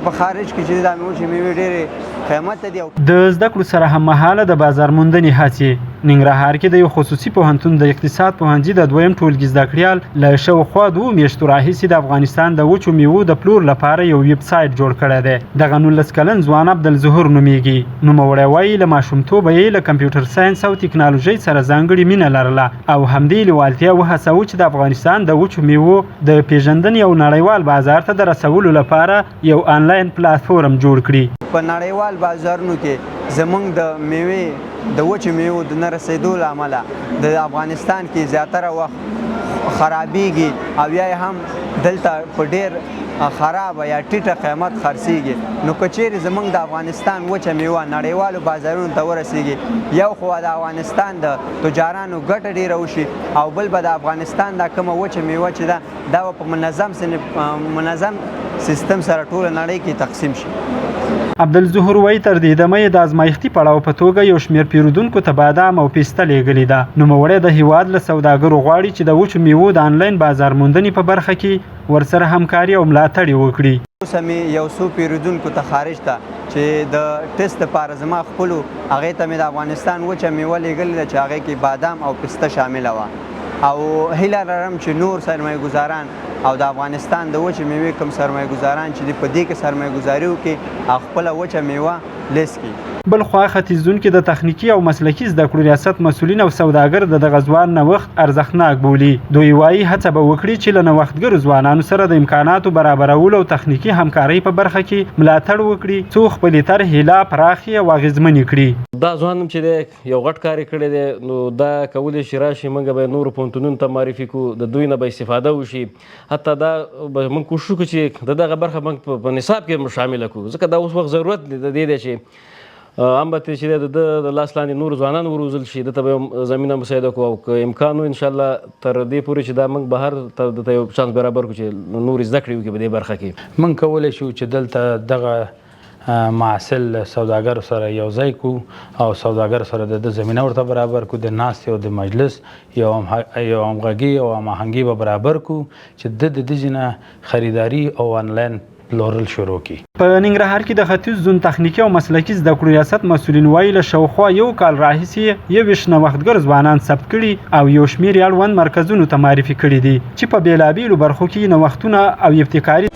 په خارج کې چې دا وچې میوې ډېرې قیمته دي. د زده کړو سره هممهاله د بازار موندنې هڅې. ننګرهار کې د یو خصوصي پوهنتون د اقتصاد پوهنځي د دویم ټولګي زده کړیال له شاوخوا 2 میاشتو راهیسې د افغانستان د وچو میوو د پلور لپاره یو ویب سایټ جوړ کړی دی. دغه 19 کلن ځوان عبدالظهور نومیږي. نوموړی وایي، له ماشومتوبه یې له کمپیوټر ساینس او تکنالوژۍ سره ځانګړې مینه لرله او همدې لیوالتیا وهڅاوه چې د افغانستان د وچو میوو د پیژندنې او نړیوال بازار ته د رسولو لپاره یو آنلاین پلاتفورم جوړ کړي. په نړیوال بازارونو کې زمونږ د میوې، د وچو میوو د نه رسېدو له امله د افغانستان کې زیاتره وخت خرابیږي او یا هم دلته په ډیر خرابه یا ټیټه قیمت خرڅیږي. نو که چیرې زمونږ د افغانستان وچه میوه نړیوالو بازارونو ته ورسیږي، یو خو د افغانستان د تجارانو ګټه ډیره وشي او بل به د افغانستان دا کومه وچه میوه چې ده، دا به په منظم سیستم سره ټوله نړۍ کې تقسیم شي. عبدالظهور وایي، تر دې دمه یې د ازمایښتي پړاو په توګه یو شمېر پیرودونکو ته بادام او پسته لېږلې ده. نوموړی د هیواد له سوداګرو غواړي چې د وچو میوو د آنلاین بازار موندنې په برخه کې ورسره همکاري او ملاتړ یې وکړي. اوسه مې یو څو پیرودونکو ته خارج ته چې د ټیسټ لپاره زما خپلو، هغې ته مې د افغانستان وچه میوه لېږلې ده چې هغې کې بادام او پسته شامله وه او هیله لرم چې نور سرمایه ګذاران او د افغانستان د وچې میوې کوم سرمایه ګذاران چې دي، په دې کې سرمایه ګذاري وکړي او خپله وچه میوه لیست کړي. بل خوا ختیځ زون کې د تخنیکي او مسلکي زده کړو ریاست مسولین او سوداګر د دغه ځوان نوښت ارزښتناک بولي. دوی وایي، هڅه به وکړي چې له نوښتګرو ځوانانو سره د امکاناتو برابرولو او تخنیکي همکارۍ په برخه کې ملاتړ وکړي، څو خپلې طرحې لا پراخې او اغېزمنې کړي. دا ځوان چې دی، یو غټ کار یې کړی دی. نو دا کولی شي راشي، موږ به نورو پوهنتونونو ته معرفي کړو، د دوی نه به استفاده وشي. حتی دا به موږ کوشش وکړو چې د دغه برخه موږ په نصاب کې شامله کړو، ځکه دا اوس وخت ضرورت دی د دې دی چې هم به چې د ده د لاس لاندې نور ځوانان وروزل شي. ده ته به زمینه مساعده کړو او که امکان و، انشاءالله تر دې پورې چې دا موږ بهر ته ده یو چانس برابر کړو چې نورې زده کړې وکړي په دې برخه کې. موږ کولی شو چې دلته دغه محصل سوداګر سره یو ځای کو او سوداګر سره د زمینه ورته برابر کو، د ناستې او د مجلس یو همغږي او هماهنګي به برابر کو چې د د ځینه خریداري او آنلاین پلورل شروع کړي. په ننګرهار کې د ختیځ زون تخنیکي او مسلکي زده کړو ریاست مسولین وایي، له شاوخوا یو کال راهیسې 21 نوښتګر ځوانان ثبت کړي او یو شمېر یې اړوند مرکزونو ته معرفي کړي دي چې په بېلابېلو برخو کې نوښتونه او ابتکاري